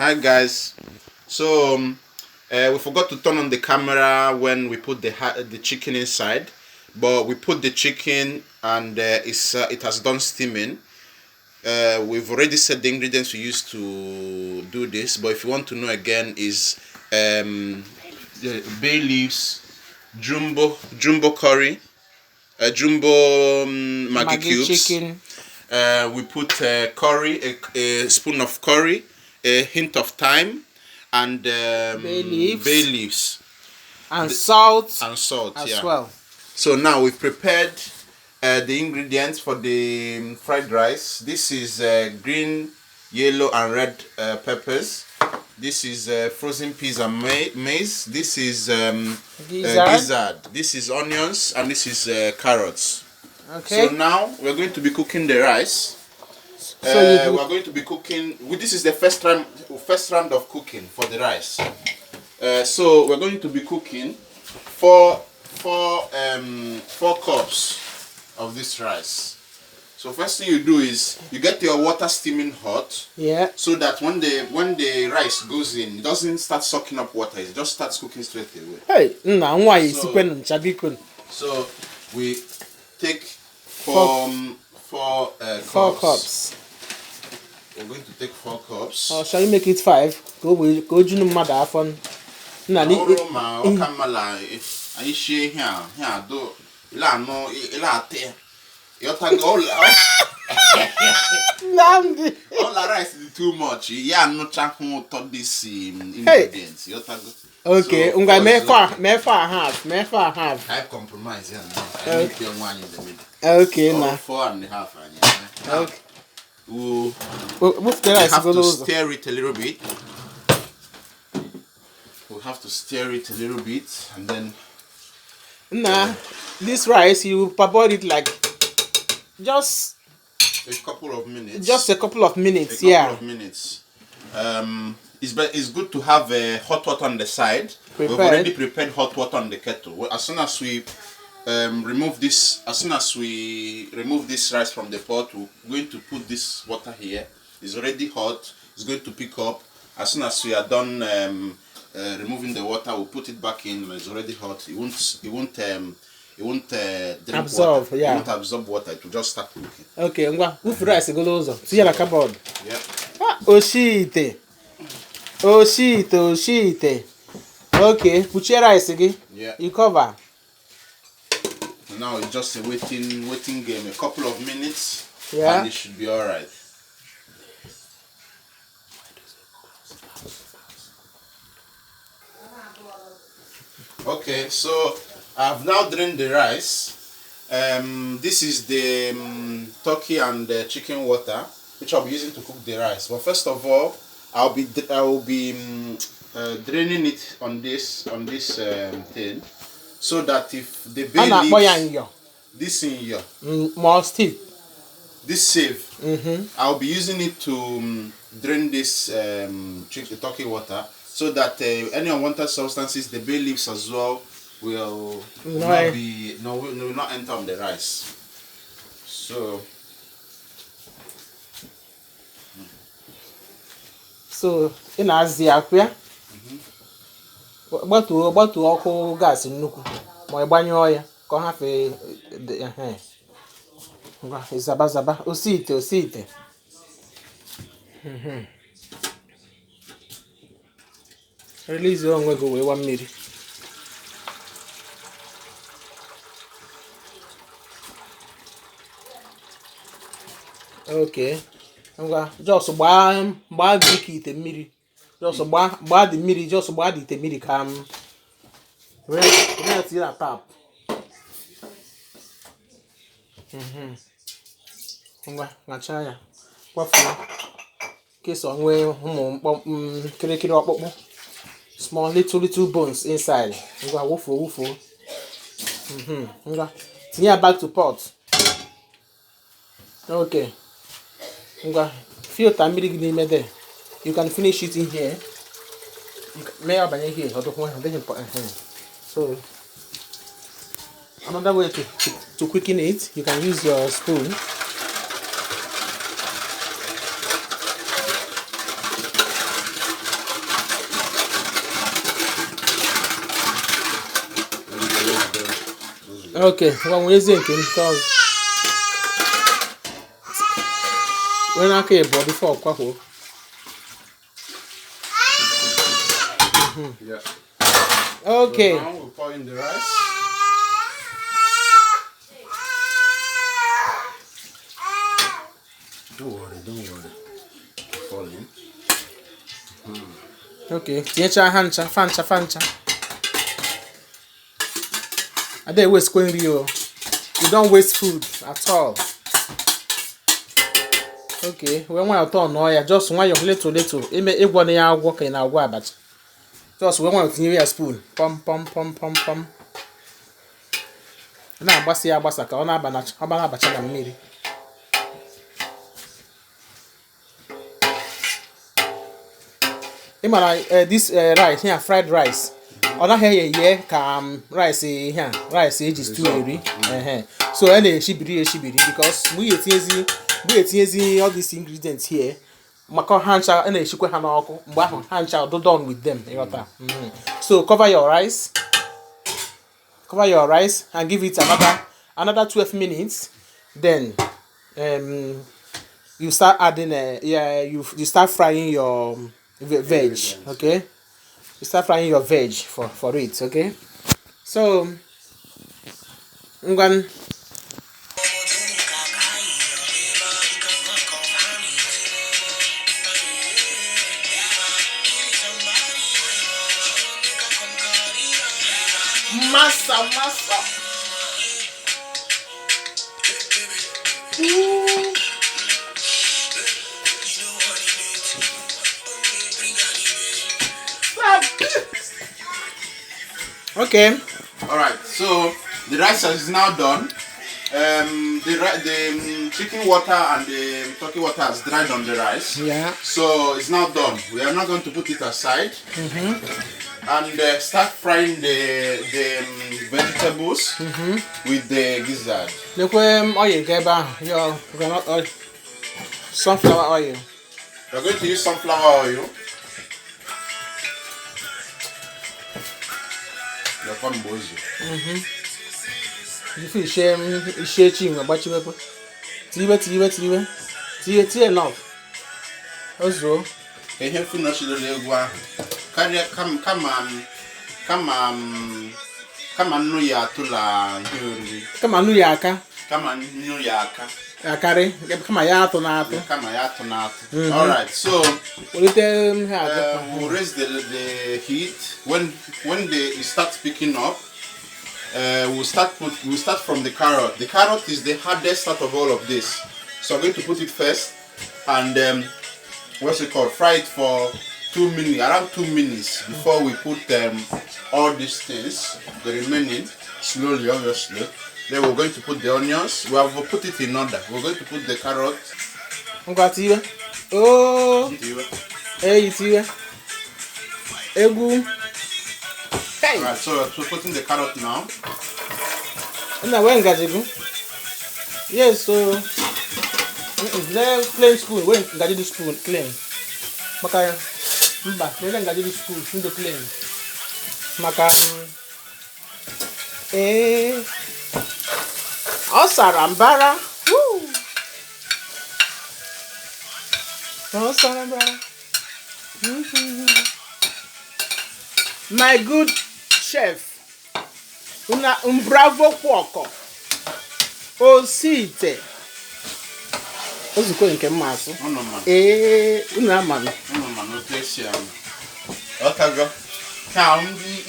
Hi guys. So we forgot to turn on the camera when we put the chicken inside, but we put the chicken and it has done steaming. We've already said the ingredients we used to do this, but if you want to know again, is bay leaves, jumbo curry, jumbo Maggi cubes. Chicken. We put curry, a spoon of curry, a hint of thyme, and Bay leaves. And salt as well. So now we've prepared the ingredients for the fried rice. This is green, yellow, and red peppers. This is frozen peas and maize. This is gizzard. This is onions, and this is carrots. Okay. So now we're going to be cooking the rice. We're going to be cooking. This is the first round of cooking for the rice. So we're going to be cooking four cups of this rice. So first thing you do is you get your water steaming hot. Yeah. So that when the rice goes in, it doesn't start sucking up water. It just starts cooking straight away. Hey, so we take four cups. We're going to take 4 cups. Oh, shall we make it 5? Go to mother fun. Nnamdi. All the rice is too much. Yeah, no chance to this ingredients. Okay, half. I compromise here now. I make one in the middle. Okay, now. 4.5. Okay. We have to stir it a little bit. We have to stir it a little bit, and then. This rice you parboil it like just a couple of minutes. Just a couple of minutes. It's good to have hot water on the side. Prepared. We've already prepared hot water on the kettle. As soon as we remove this rice from the pot, we're going to put this water here. It's already hot. It's going to pick up. As soon as we are done removing the water, we'll put it back in. It's already hot. It won't drink absorb water. Yeah. It won't absorb water. It will just start cooking. Okay, move rice go lozo. See your cupboard. Yeah. Oshite. Okay, put your rice again. Yeah. You cover. Now it's just a waiting game. A couple of minutes. Yeah. And it should be alright. Okay, so I've now drained the rice. This is the turkey and the chicken water, which I'll be using to cook the rice. But first of all, I will be draining it on this thing, so that if the bay leaves, this in here, more stiff. This sieve, I'll be using it to drain this turkey water, so that any unwanted substances, the bay leaves as well, will not enter on the rice. So in Asia, gbatu ọkụ gas nnukwu ma ịgbanyụọ ya ka ọ hafe zaba osite release onwe go wee 1 mmiri. Okay, just gbaa the ite mmiri. Just gbaa the mmiri, just gbaa the ite mmiri ka right here tap. Ngacha ya. Kwafu. Case onwe ụmụ kirikiri ọkpụkpụ. Small little bones inside. Woofu. Tinye ya back to pot. Okay. Filter mmiri gị n'ime there. You can finish it in here. May I bring here? So another way to quicken it, you can use your spoon. Okay, well, we're using because when I came before Quaho. Yeah. Okay. So now we'll pour in the rice. Don't worry. Fall in. Okay, teacher hancha, fancha. I didn't waste going real. You don't waste food at all. Okay, when I turn oil, just one your little. It one year walk in our wabat. Just when one a spoon. Pom. Na agbasi agbasa ka ọ na-aba abacha na mmiri. This rice here, fried rice. Ọ naghị eghe ka rice here, rice eji stew eri. So ọ na-eshibiri because we etinyezi all these ingredients here. Maka ha ncha a na-eshikwe ha n'ọkụ mgbe ahụ ha ncha do done with them. So cover your rice and give it another 12 minutes. Then you start adding you start frying your veg. Okay, you start frying your veg for it. Okay, so I'm going massa. Okay. All right. So the rice is now done. The chicken water and the turkey water has dried on the rice. Yeah. So it's now done. We are now going to put it aside and start frying the vegetables with the gizzard. Look oil geba your granite oil, sunflower oil. We're going to use sunflower oil. If you share ching about you, tie enough. Also, I have finished the legua. Come on, no ya to la. come on, Yaka. Come on, no yaka. Akari, come on, Yato. All right, so we'll raise the heat. When it starts picking up, we'll start from the carrot. The carrot is the hardest out of all of this. So I'm going to put it first, and what's it called? Fry it for 2 minutes, around 2 minutes before we put all these things, the remaining, slowly, obviously. Then we're going to put the onions. We have put it in order. We're going to put the carrot. Oh, hey, it's here. Egu. Hey. Alright, so we're putting the carrot now. Now when gajibu? Yes, so the plain spoon. When gajibu spoon clean. Maka mba. When gajibu spoon the clean. Maka Osarambara. Woo. Osarambara. My good chef. Un bravo cuoco. Osite. Ozuko nke mmasu. Una manu. No taste ya. Otago. Ka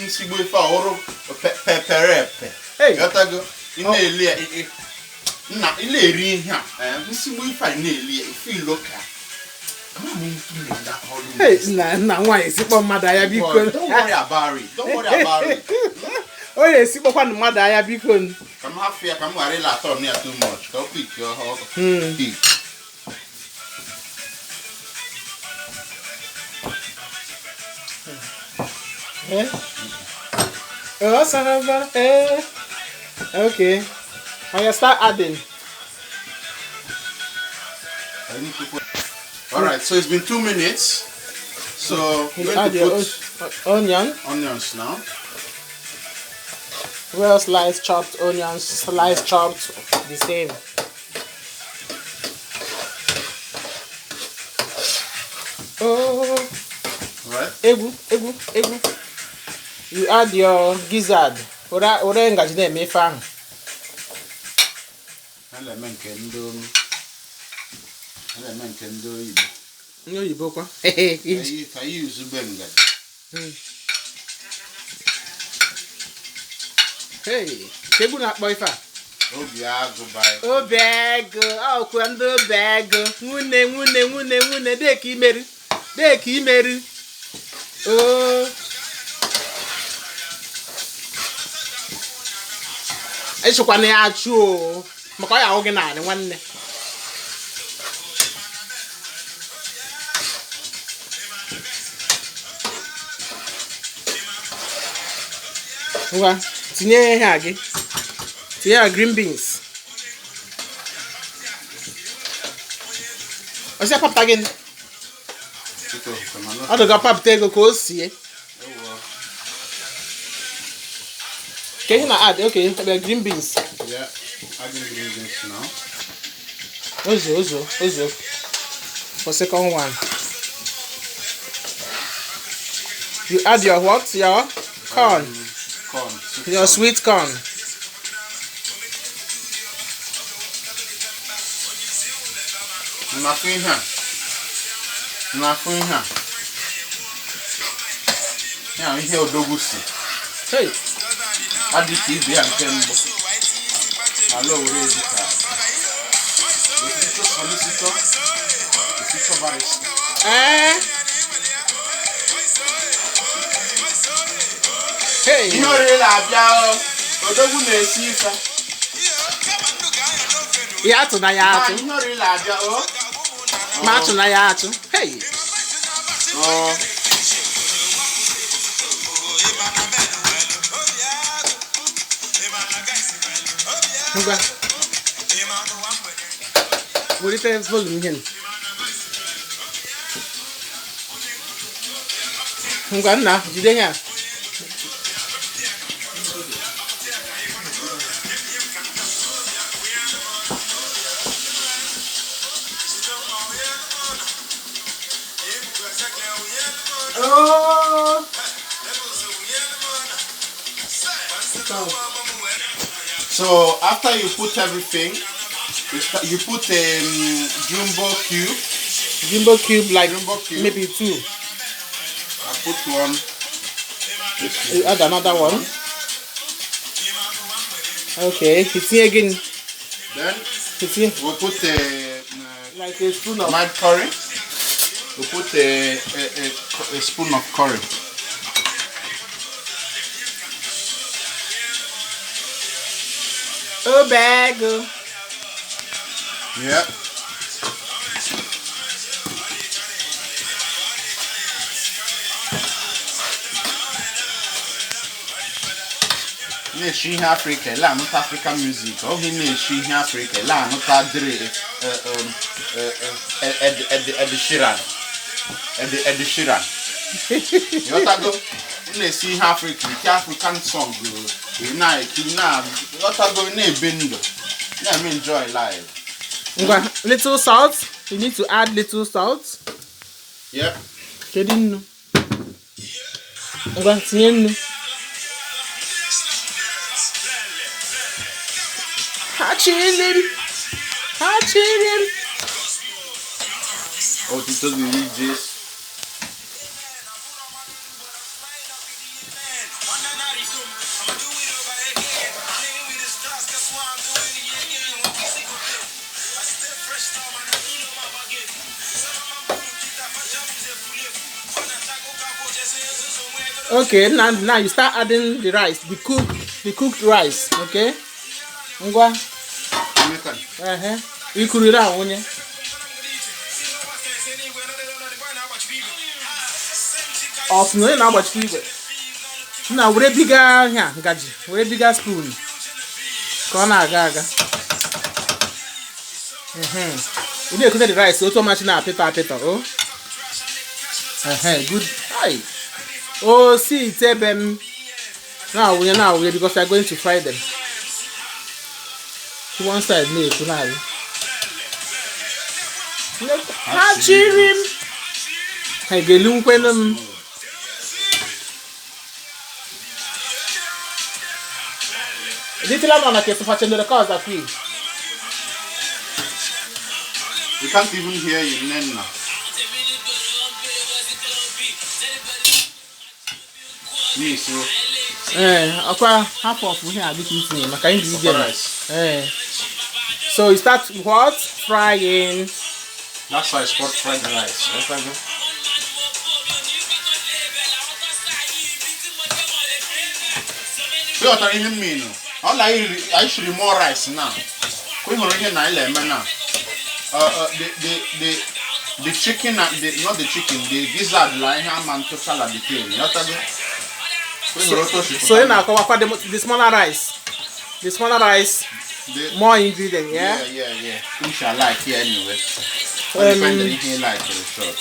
nsigbo ife ọhụrụ peperepe. Hey. Otago. Ile eri ihe a. Nsigbo ife a na-eli ife iloka. Hey, na nwaanyị sikpọ mmadụ anya biko. Don't worry about it. O na-esikpọkwa mmadụ anya biko. Come half here, come worry la turn near too much. Go quick your heat. Oh, saraba. Okay. I start adding. Alright, so it's been 2 minutes. So You we're add going your to put onions now. Well sliced chopped onions, sliced chopped the same. Oh, Right? Egwu. You add your gizzard. Ore ngaji na-eme ife ahụ. Element nke ndị oyibo. Ndị oyibo kwa. Ka you use ngaji. Hey, egwu na-akpọ ife a. Obi agụ. Ọkwa ndị obi agụ. Nwune, deka imeri. Oh. Echekwana ya achụ o. Maka ọ ya ahụ gị naanị nwanne. Ngwa, tinye ihe a gị. Tinye ya green beans. Ọsị apapụta gị. Ọ dịga papụta ego ka o sie. Can you not add? Okay, the green beans. Yeah, adding green beans now. Ozo. For second one. You add your what? Your corn. Corn. Your sweet corn. Nothing here. Yeah, we hear Odogusi. Hey. Adi TV and Tembo. Hello, where is it? The solicitor. Barrister. Hey. You know really abia Odogu na-esi ife. Ya atụ na ya atụ. You know really abia Ma atụ na ya atụ. Hey. Oh. Ngwa. Welite volume here. Ngwa nna, jide ya. Oh. So after you put everything, you put Jumbo cube like Jumbo cube. maybe 2. I put one. You add another one. Okay, it's here again. Then It's here. we'll put Like a spoon of mad curry. We'll put a spoon of curry. oh bag. Yeah. Na-eshi ihe Africa, la anụta African music. Ọ gị na-eshi ihe Africa, la anụta dịrị Ed Sheeran. Yotago, na-esi ihe Africa, nke African song, yotago na-ebe ndụ, na-eme enjoy life. Little salt. You need to add little salt. Yep. Kedu nnu? Ngwa tinye nnu. Ha chilling. Oh, to the DJs. Okay, now you start adding the rice, the cooked rice. Okay. Ngwa. Ikurira onye. Of no na agbachi igwe. Na were bigger here, ngaji. Were bigger spoon. Ka ọ na-aga. You need to cook the rice so much na pepper. Oh. Good. Hi. Oh, see, tebem. Now we because we are going to fry them. One side no tonight. Hachirim. Hey, gelum kwenum. Ditila na ke so facendo the cause that we. We can't even hear you, Nnamdi. Me, so. Aqua half of here this eating. Maka ingredient. So you start what? Frying. That's why it's called fried rice. What are you mean? All I should more rice now. We are already now. The chicken, not the chicken, the gizzard line ham and total at the tail. So you know the smaller rice. The smaller rice, more ingredients, yeah? Yeah. Which I like here anyway. Depending here like for the short.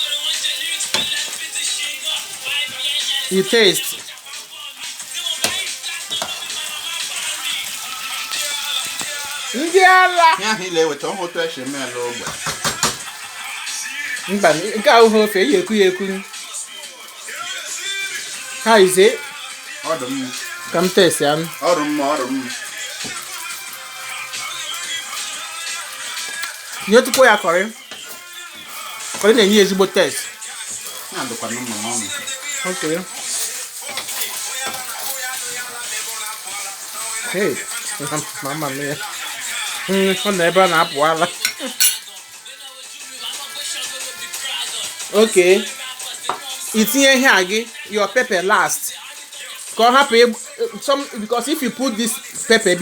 You taste. Ndiala. Yeah, he lay with all to actually me logo. How is it? Autumn. Come taste, yeah. Autumn. You have to put your curry. Curry na enye ezigbo taste. Yeah, the one mama. Okay. Hey, mama mia. On never na apụala. Okay. Itinye ihe agi your pepper last. Because if you put this pepper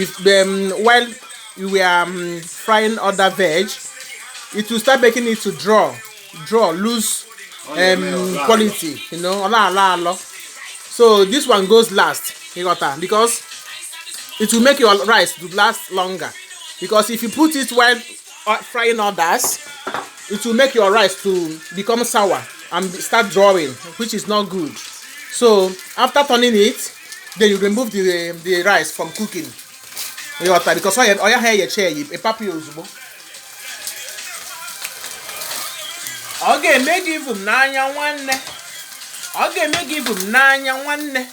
while you were frying other veg, it will start making it to lose quality, you know. So this one goes last, because it will make your rice to last longer. Because if you put it while frying others, it will make your rice to become sour and start drawing, which is not good. So after turning it, then you remove the rice from cooking. Because all your hair you chair a papi ozugbo. Okay, make give him nanya one. Okay, make give him nanya one.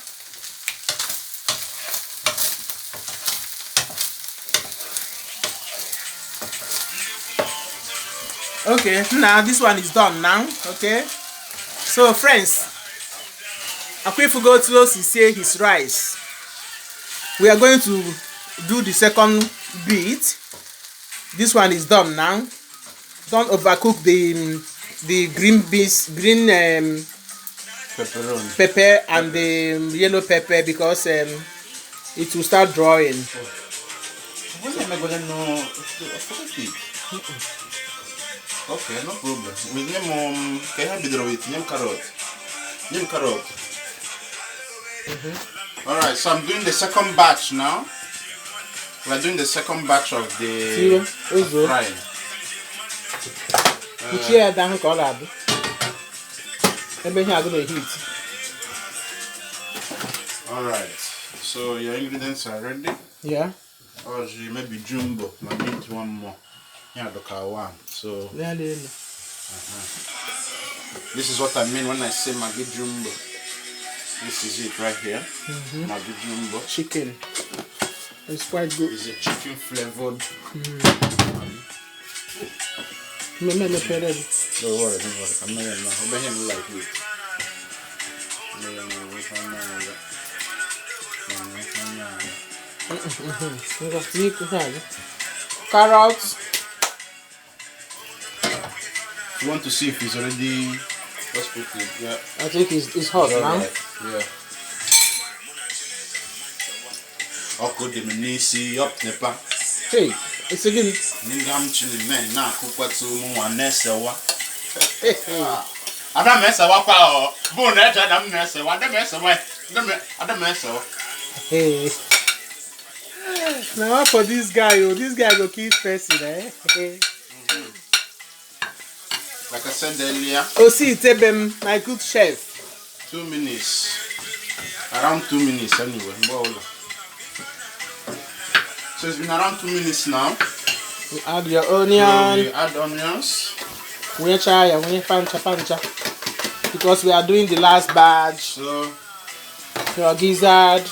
Okay, now this one is done now. Okay, so friends, Akwifu to say his rice. We are going to do the second bit. This one is done now. Don't overcook the green beans, pepper and the yellow pepper, because it will start drawing. Okay, no problem. We name can I be the with name carrot. Alright, so I'm doing the second batch now. We're doing the second batch of the frying. Alright, so your ingredients are ready? Yeah. Or maybe jumbo, I need one more. Yeah, the car one. So this is what I mean when I say Maggi jumbo. This is it right here. Maggi jumbo. Chicken. It's quite good. It's a chicken flavored. No, don't worry. I'm not gonna like it. Carrots. You want to see if it's already. Let's put it. Yeah. I think it's hot now. Right. Yeah. Oko de menisi up nepa. Hey, it's again. Ningam chili men na kukwatu mu anesewa. Adam mesewa kwa o. Bu na eja adam mesewa. Adam mesewa. Adam mesewa. Hey. Now for this guy, this guy go kill person, eh? Like I said earlier. Oh, see, Tebem, my good chef. 2 minutes. around 2 minutes anyway. So it's been around 2 minutes now. You add your So onion. we add onions. We try we pancha. Because we are doing the last batch. So Your gizzard.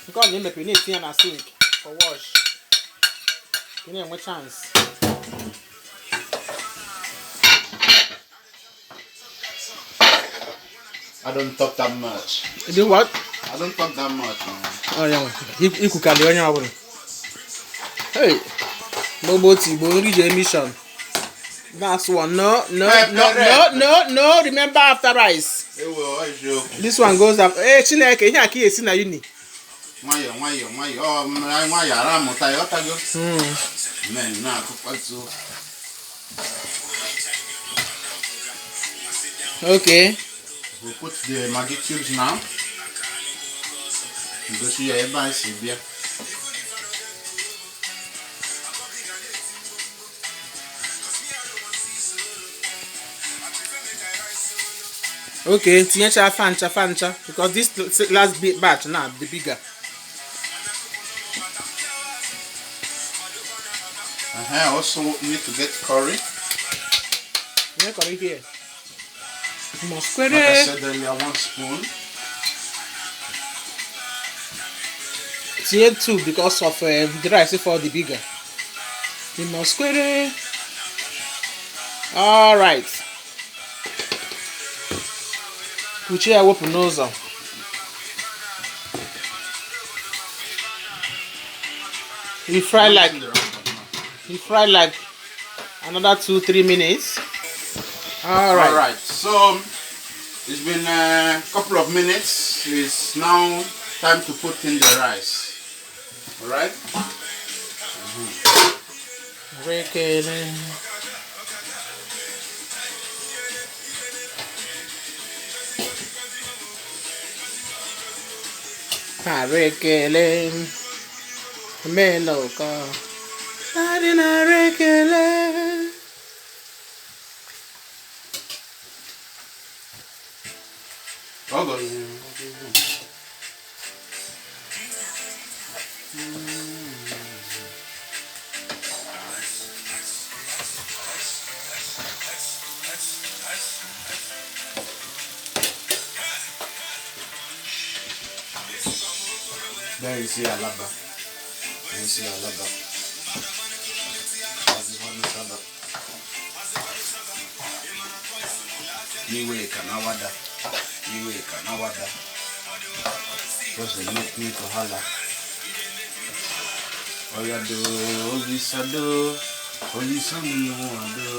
Because you make it in a sink for wash. You need more chance. I don't talk that much. You do what? I don't talk that much, man. Oh yeah. You cook the onion. Hey. Bobo Tigbo mission. That's one. No. Remember after rice. This one goes up. Hey, Chineke, here ki esi na uni. Mayo. Oh, my aramuta yotago. Man, na kupatsu. Okay. We put the Maggi cubes now. Go see your advice here. Okay, tinyecha fancha because this last batch now the bigger. Also need to get curry. Yeah, curry here. Mosquere. Like I said earlier, 1 spoon. Tinye 2 because of the rice for the bigger. The mosquere. All right. Kuchi I open nose. You fry like another 2-3 minutes. All right. So it's been a couple of minutes. It's now time to put in the rice. All right. Rekele meloka adina rekele. There you see alaba. Iwe kanawada. Just the make me to holla. Oyado, Olisado, Olisamuado.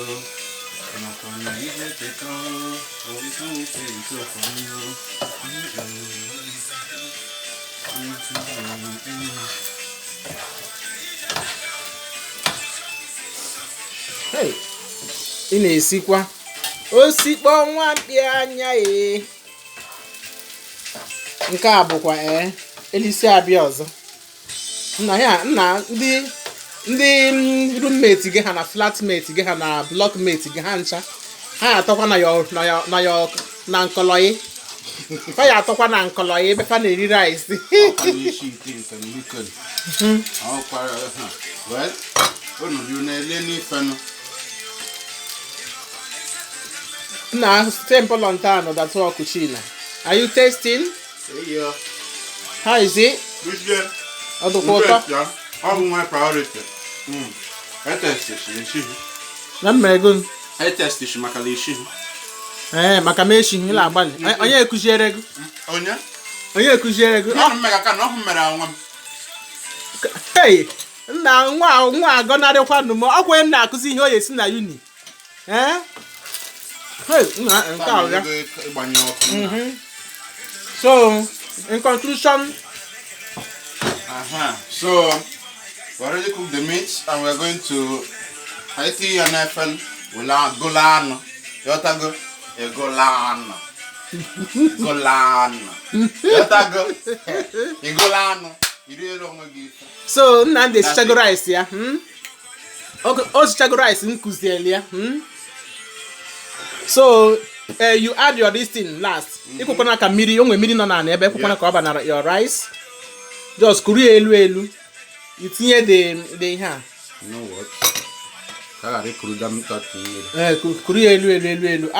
And I'm going to eat it, take off. Olisamu, take it from you. Hey, ị na-esikwa osikpo nwa mkpi anya e. Nke a bụkwa elisi abịa ọzọ. Nna ndị roommate gị ha na flatmate gị ha na blockmate gị ha ncha. Ha atọkwa na nkọlọyị. Fa ya atọkwa na nkọlọyị ebe fa na-eri rice. Well, Nah, tempo lontano da tua cucina. Are you tasting? Yeah. How is it? Which day? Other quarter? All my priority. I test it. Na megun. I test it. Makalishi. Makameshi ila agbali. Onye ekuziere gị? Onye ekuziere gị? Hey, nwa agọnarịkwa nụ m. Ọkwa m na-akụzi ihe o yesi na uni. Hey, so, in conclusion, so we already cooked the meat and we're going to Haiti and Efen Golano. Yotago, Golano. Yotago, Golano. So, Nnamdi chichago rice ya. O chichago rice nkuzieli ya. So You add your this thing last. Ikukwana ka mmiri, onwe mmiri nọ na ebe ikukwana ka ọ ba na your rice. Just kuru elu elu. You tinye the here. You know what? Kagari kuru dam turkey. Kuru elu.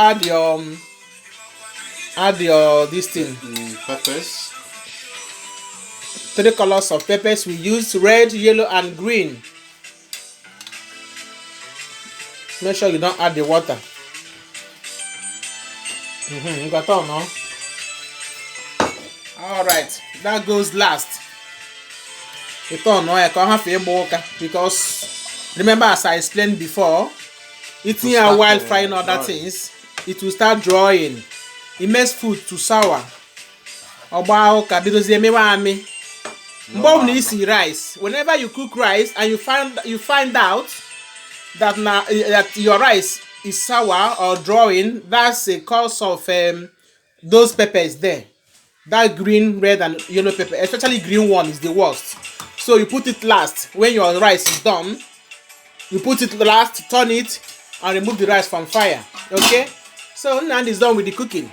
Add your this thing. Peppers. 3 colors of peppers we use: red, yellow, and green. Make sure you don't add the water. You got on, no? Alright, that goes last. It's on, no? I can't have a boka because remember, as I explained before, eating a while frying other things, it will start drawing. It makes food too sour. Rice. Whenever you cook rice and you find out that that your rice is sour or drawing, that's a cause of those peppers there. That green, red, and yellow pepper, especially green one, is the worst. So you put it last. When your rice is done, you put it last, turn it, and remove the rice from fire. Okay? So Nnamdi is done with the cooking.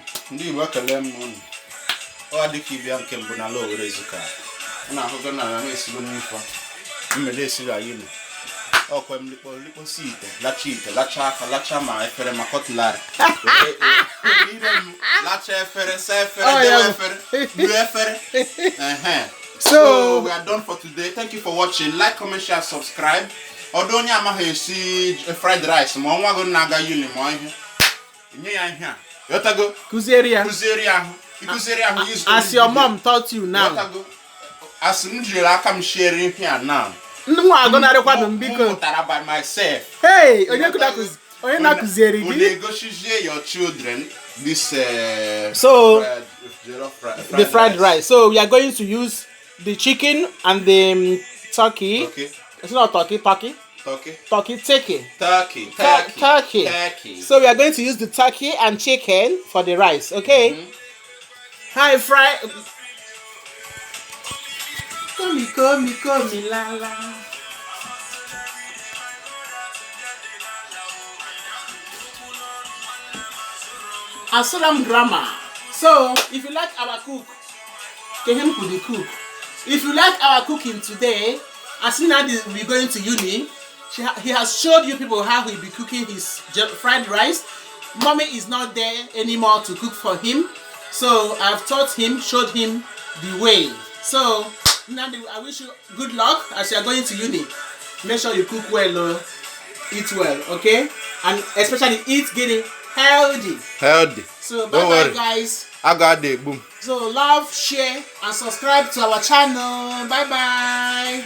So we are done for today. Thank you for watching. Like, comment, share, subscribe. Although you have see fried rice, mo nwa go naga uni mo ihe. Nye ya ihe. Yotago. Kuzeria. As your mom taught you now. Yotago. As mjira aka m share here now. Nwa agona rekwa mbiko. By myself. Hey, onye na kuzeri gi. We negotiate your children this the fried rice. So we are going to use the chicken and the turkey. Okay. It's not turkey. Turkey. So we are going to use the turkey and chicken for the rice. Okay. Hi, fry. Come, la la. Asalam grammar. So if you like our cook, Kehem could cook. If you like our cooking today, as Nnamdi will be going to uni, he has showed you people how he'll be cooking his fried rice. Mommy is not there anymore to cook for him, so I've taught him, showed him the way. So Nnamdi, I wish you good luck as you are going to uni. Make sure you cook well, eat well, okay? And especially getting healthy. So bye guys. I got the boom. So love, share, and subscribe to our channel. Bye bye.